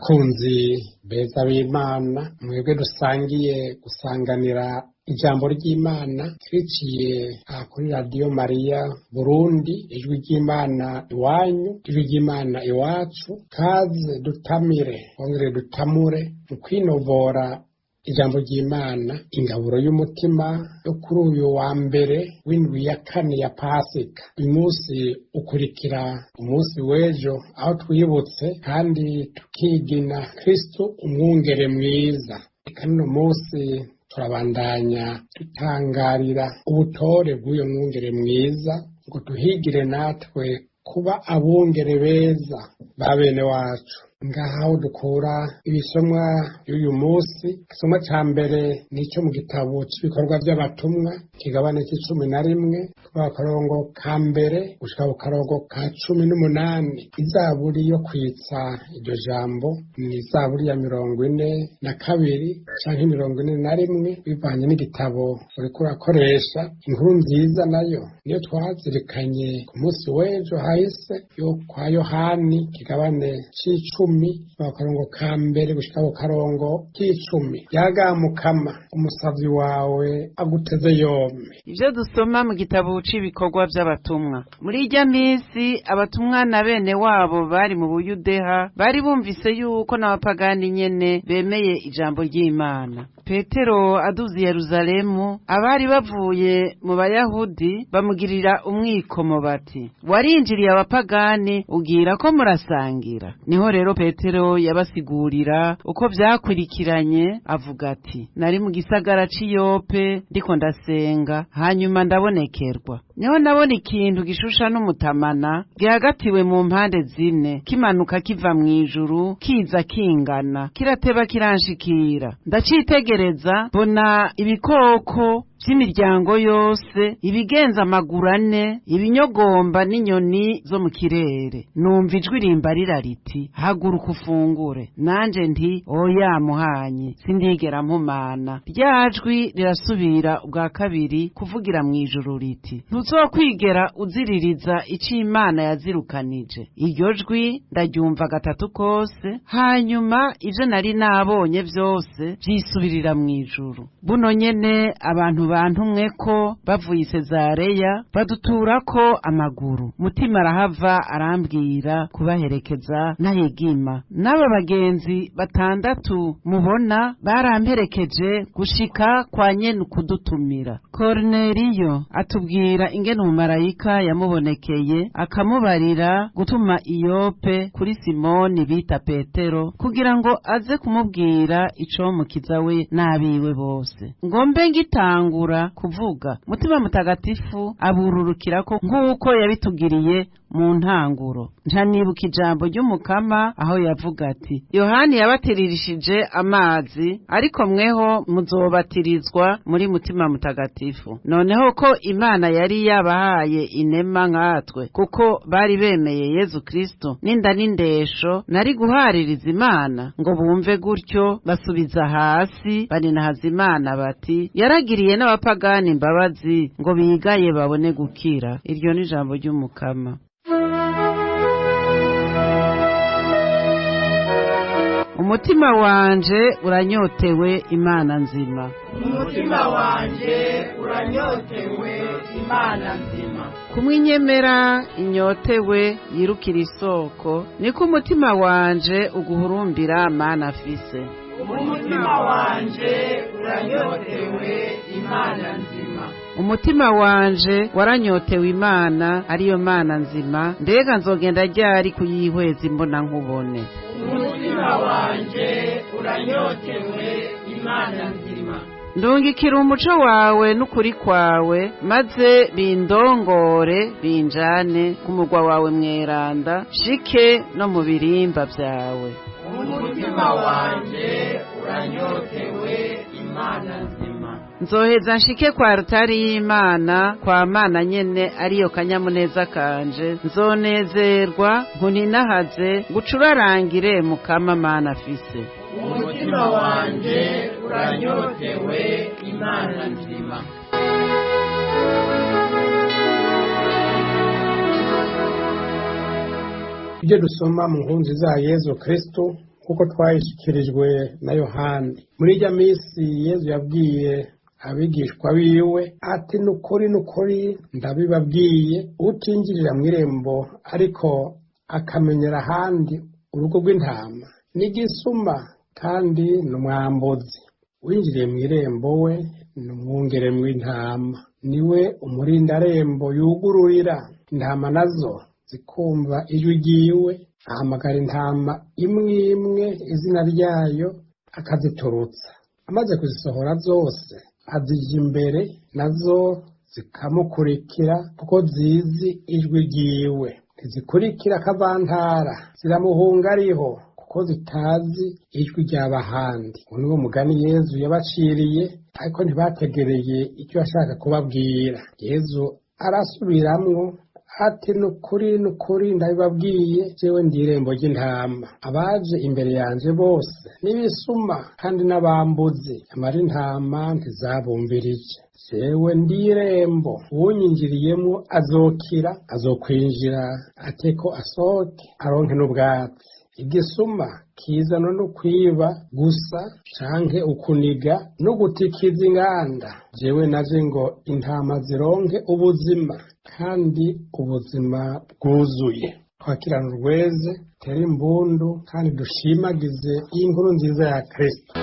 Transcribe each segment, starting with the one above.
Bakunzi beza b'Imana, mwebwe dusangiye gusanganira ijambo ry'Imana riciye aha kuri Radiyo Mariya Burundi, ijwi ry'Imana iwanyu, ijwi ry'Imana iwacu, kaze dutamire twongere dutamure mu kwinovora ijambo ry'Imana, ingaburo y'umutima yo kuri uyu wa mbere w'indwi ya kane ya Pasika. Uyu munsi ukurikira umunsi w'ejo aho twibutse kandi tukigina Kristo umwungere mwiza. Eka n'uno munsi turabandanya dutangarira ubutore bw'uyo mwungere mwiza ngo tuhigire natwe kuba abungere beza ba bene wacu. Ngaha aho dukura ibisomwa by'uyu munsi, igisomwa ca mbere nico mu gitabo c'ibikorwa vy'abatumwa, ikigabane c'icumi na rimwe, kuva ku karongo ka mbere gushika ku karongo ka 18. Izaburi yo kwitsa iryo jambo ni izaburi ya 42 canke 41, bivanye n'igitabo uriko urakoresha. Inkuru nziza nayo niyo twazirikanye ku munsi w'ejo hahise yo kwa Yohani, ikigabane c'icumi, kuva ku karongo ka mbere gushika ku karongo k'icumi. Yagamukama umusavyi wawe aguteze yompi. Ivyo dusoma mu gitabo c'ibikorwa vy'abatumwa. Muri irya misi abatumwa na bene wabo bari mu Buyudeha bari bumvise yuko n'abapagani nyene bemeye ijambo ry'Imana. Petero aduze i Yeruzalemu, abari bavuye mu Bayahudi bamugirira umwikomo bati: warinjiriye abapagani ugira ko murasangira. Niho rero Petero yabasigurira uko vyakurikiranye, avuga ati: nari mu gisagara c'i Yope ndiko ndasenga, hanyuma ndabonekerwa. Niho nabona ikintu gishusha n'umutamana gihagatiwe mu mpande zine, kimanuka kiva mw'ijuru kiza kingana, kirateba kiranshikira. Ndacitegereza mbona ibikoko vy'imiryango yose, ibigenza amaguru ane, ibinyogomba n'inyoni zo mu kirere. Numva ijwi rimbarira riti: haguruka ufungure. Nanje nti: oya muhanyi, sindigera mpumana. Rya jwi rirasubira ubwa kabiri kuvugira mw'ijuru riti: ntuzokwigera uziririza ico Imana yazirukanije. Iryo jwi ndaryumva gatatu kose, hanyuma ivyo nari nabonye vyose vyisubirira mw'ijuru. Buno nyene abantu bantumwe ko bavuye i Sezareya baduturako amaguru. Mutima arahava arambwira kubaherekeza ntahigima. N'aba bagenzi batandatu mubona baramperekeje gushika kwa nyene kudutumira. Korneliyo atubwira ingene umumarayika yamubonekeye akamubarira gutuma Iyope kuri Simoni bita Petero kugira ngo aze kumubwira ico mukiza we n'abiwe bose. Ngombe ngitangura kuvuga, Mutima Mutagatifu abururukirako nk'uko yabitugiriye mu ntanguro. Nca nibuka ijambo ry'Umukama aho yavuga ati: Yohani yabatiririshije amazi, ariko mweho muzobatirizwa muri Mutima Mutagatifu. Noneho ko Imana yari yabahaye inema nkatwe, kuko bari bemeye Yezu Kristo n'inda n'indesho, nari guhaririza Imana ngo bumve gutyo, basubiza hasi baninahaza Imana bati: yaragiriye n'abapagani imbabazi ngo bigaye babone gukira. Iryo ni ijambo ry'Umukama. Umutima wanje uranyotewe Imana nzima. Umutima wanje uranyotewe Imana nzima. Kumwe inyemera inyotewe yirukira isoko, niko umutima wanje uguhurumbira Mana afise. Umutima wanje uranyotewe Imana nzima. Umutima wanje waranyotewe Imana ariyo Mana nzima, mbega nzogenda ryari kuyihweza imbona nkubone. Umutima wanje uranyotewe Imana nzima. Ndungikira umuco wawe n'ukuri kwawe, maze bindongore binjane ku murwa wawe mweranda, shike no mu birimba vyawe. Umutima wanje uranyotewe Imana nzima. Nzoheza nshike kwa rutari y'Imana, kwa Mana nyene ariyo kanyamuneza kanje. Nzonezerwa nkuninahaze, ngucurarangire Mukama Mana afise. Umutima wanje uranyotewe Imana nzima. Ibyo dusoma mu nkuru nziza ya Yezu Kristo kuko twayishikirijwe na Yohani. Muri irya minsi Yezu yabwiye abigishwa biwe ati: nukuri nukuri ndabibabwiye, utinjirira mw'irembo ariko akamenyera ahandi urugo rw'intama n'igisuma kandi n'umwambuzi. Winjiriye mw'irembo we ni umwungere w'intama, niwe umurindarembo yugururira intama, nazo zikumva ijwi ryiwe. Ahamagara intama imwe imwe izina ryayo, akaziturutsa. Amaze kuzisohora zose, azija imbere, nazo zikamukurikira kuko zizi ijwi ryiwe. Ntizikurikira akavantara, ziramuhunga ariho, kuko zitazi ijwi ry'abahandi. Uwo niwo mugani Yezu yabaciriye, ariko ntibategereye icyo yashaka kubabwira. Yezu arasubiramwo ati: nukuri nukuri ndabibabwiye, jewe ndi irembo ry'intama. Abaje imbere yanje bose n'ibisuma kandi n'abambuzi, amara intama ntizabumvirije. Jewe ndi irembo, uwunyinjiriyemwo azokira, azokwinjira ateko asohoke aronke n'ubwatsi. Igisuma kizana no kwiba gusa canke ukuniga no gutikiza inganda. Jewe naje ngo intama zironke ubuzima, kandi ubuzima bwuzuye. Twakirana urweze, tere imbundu kandi dushimagize iyi nkuru nziza ya Kristo.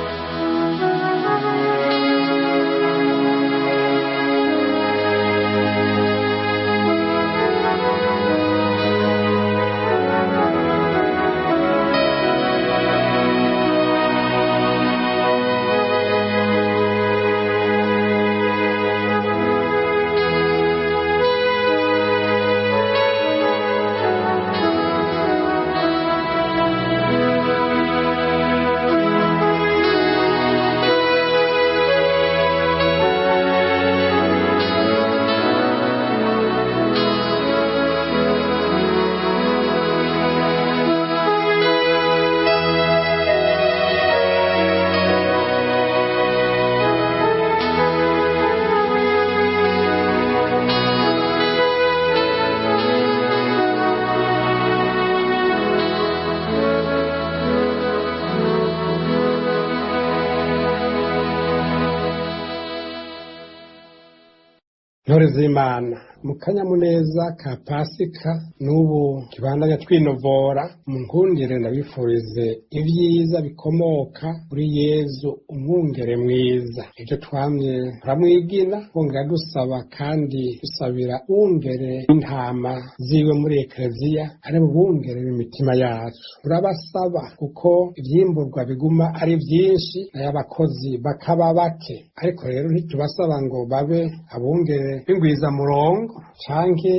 Ntore z'Imana, mu kanyamuneza ka Pasika n'ubu kibandanya twinovora, mu nkundire ndabifurize ibyiza bikomoka kuri Yezu umwungere mwiza. Ibyo twamye turamwigina, twongera dusaba kandi dusabira bungere intama ziwe muri Ekleziya, ari bo bungere b'imitima yacu. Turabasaba kuko ivyimburwa biguma ari vyinshi, nayo abakozi bakaba bake. Ariko rero ntitubasaba ngo babe abungere b'ingwizamurongo canke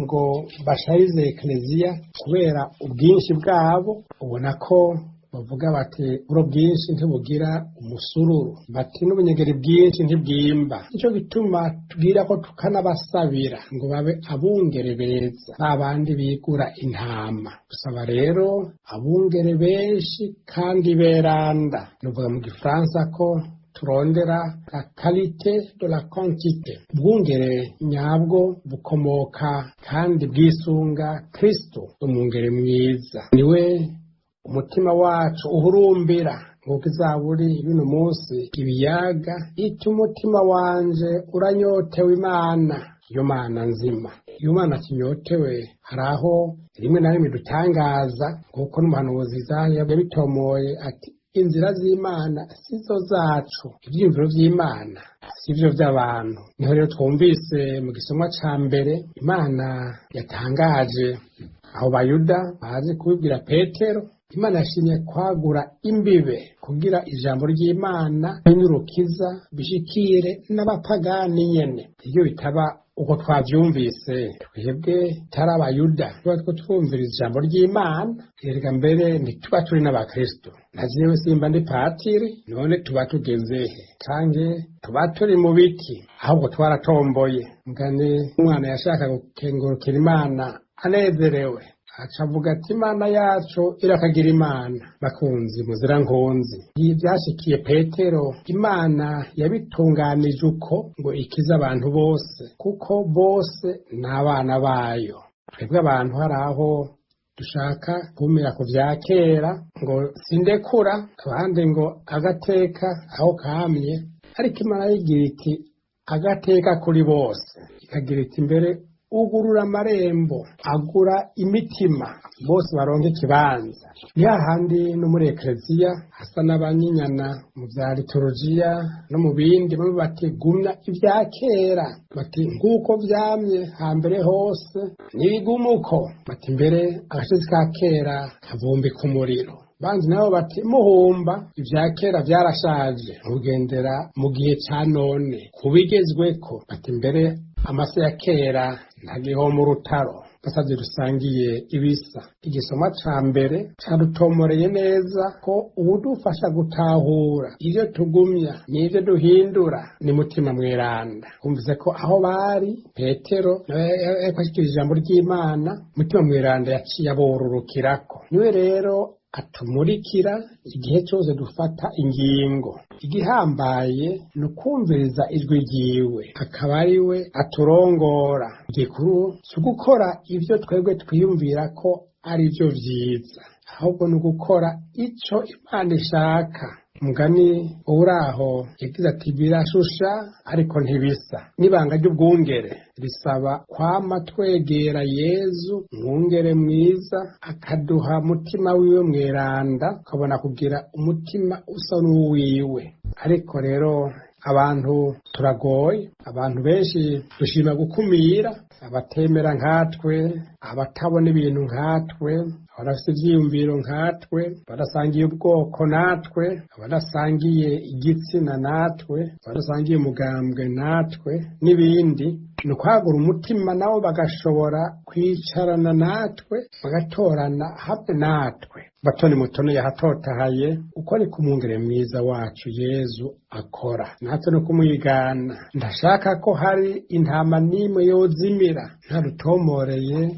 ngo basharize Ekleziya kubera ubwinshi bwabo. Ubona ko bavuga bati uburo bwinshi ntibugira umusururu, bati n'ubunyegeri bwinshi ntibwimba. Nico gituma tubwira ko tukanabasabira ngo babe abungere beza, ba bandi bigura intama. Gusaba rero abungere benshi kandi beranda. Nuvuga mu gifaransa ko turondera la qualité de la quantité. Ubwungere nyabwo bukomoka kandi bwisunga Kristo, umwungere mwiza. Niwe umutima wacu uhurumbira, nk'uko izaburi y'uno munsi ibiyaga iti: umutima wanje uranyotewe Imana, iyo Mana nzima. Iyo Mana kinyotewe, hari aho rimwe na rimwe dutangaza, nk'uko n'umuhanuzi Izaya yabitomoye ati: inzira z'Imana sizo zacu, ivyiyumviro vy'Imana sivyo vy'abantu. Niho rero twumvise mu gisomwa ca mbere Imana yatangaje aho Bayuda baje kubibwira Petero. Imana yashimye kwagura imbibe kugira ijambo ry'Imana n'urukiza bishikire n'abapagani nyene. Iyo bitaba uko twavyumvise, twebwe tari Abayuda tuba two twumviriza ijambo ry'Imana, erega mbere ntituba turi n'Abakristo. Na jewe simba ndi patiri, none tuba tugezehe? Canke tuba turi mu biki? Ahubwo twaratomboye. Mugani umwana yashaka gukengurukira Imana anezerewe, acavuga ati: Imana yacu irakagira Imana. Bakunzi muzira nkunzi, ibi byashikiye Petero Imana yabitunganije uko ngo ikize abantu bose, kuko bose ni abana bayo. Twebwe abantu hari aho Dushaka kumira ku vya kera ngo sindekura, abandi ngo agateka aho kamye. Ariko Imana yigira iti agateka kuri bose, ikagira iti mbere ugurura amarembo, agura imitima, bose baronke ikibanza. Ni hahandi no muri ekleziya hasa n'abanyinyana mu vya liturujia no mu bindi, bamwe bati gumya ibya kera, bati nk'uko vyamye hambere hose nibigumuko, bati mbere agashitsi ka kera kavumbika umuriro. Banzi nabo bati muhumba ibya kera vyarashaje, ntugendera mu gihe ca none kubigezweko, bati mbere amase ya kera ntagihoma urutaro. Basavye rusangiye ibisa. Igisoma ca mbere cadutomoreye neza ko uwudufasha gutahura ivyo tugumya n'ivyo duhindura ni Mutima Mweranda. Twumvise ko aho bari Petero nawe yariko ashikiriza ijambo ry'Imana, Mutima Mweranda yaciye abororokirako. Niwe rero atumurikira igihe cyose dufata ingingo. Igihambaye ni ukumviriza ijwi ryiwe, akaba ari we aturongora. Igikuru si ugukora ibyo twebwe twiyumvira ko ari byo vyiza, ahubwo ni ugukora ico Imana ishaka. Umugani uraho yagize ati birashusha ariko ntibisa. N'ibanga ry'ubwungere risaba kwama twegera Yezu mwungere mwiza, akaduha mutima wiwe mweranda, ukabona kugira umutima usa n'uwiwe. Ariko rero abantu turagoye, abantu benshi dushima gukumira abatemera nkatwe, abatabona ibintu nkatwe, abadafite ivyiyumviro nkatwe, abadasangiye ubwoko natwe, abadasangiye igitsina natwe, abadasangiye umugambwe natwe n'ibindi. Ni ukwagura umutima nabo bagashobora kwicarana natwe, bagatorana hamwe natwe. Batoni mutoni yahatotahaye, uko ni kumwungere mwiza wacu Yezu akora, natwe no kumwigana. Ndashaka ko hari intama n'imwe yozimira ntarutomoreye,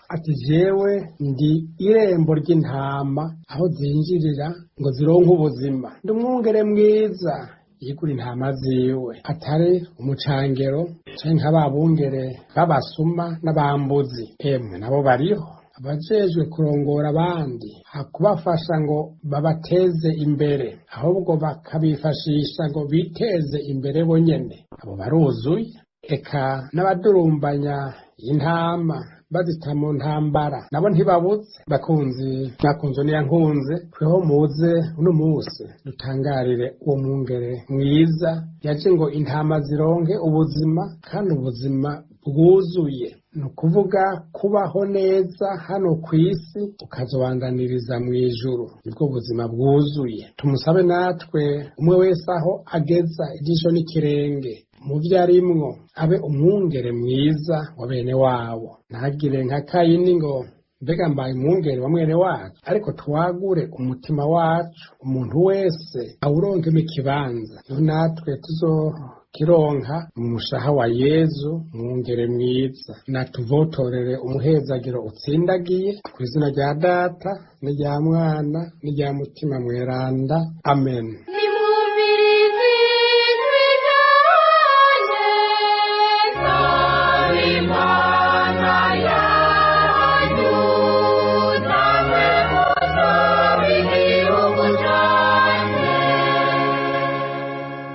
ati jewe ndi irembo ry'intama aho zinjirira ngo zironke ubuzima. Ndi umwungere mwiza yigura intama ziwe, atari umucangero canke nka ba bungere b'abasuma n'abambuzi. Emwe nabo bariho, abajejwe kurongora abandi, hakubafasha ngo babateze imbere, ahubwo bakabifashisha ngo biteze imbere bonyene. Abo baruzuye. Eka n'abadurumbanya intama bazita mu ntambara nabo ntibabuze. Bakunzi mwakunze niyankunze, tweho muze uno munsi dutangarire uwo mwungere mwiza yaje ngo intama zironke ubuzima, kandi ubuzima bwuzuye. Ni ukuvuga kubaho neza hano ku isi ukazobandaniriza mu ijuru, nibwo buzima bwuzuye. Tumusabe natwe umwe wese aho ageza ijisho n'ikirenge mu vyo arimwo, abe umwungere mwiza wa bene wabo, ntagire nka Kayini ngo mbega mbaye umwungere wa mwene wacu. Ariko twagure umutima wacu, umuntu wese awuronkemo ikibanza, niho natwe tuzokironka mu mushaha wa Yezu mwungere mwiza. Natuvotorere umuhezagiro utsindagiye, ku izina rya Data n'irya Mwana n'irya Mutima Mweranda. Amen.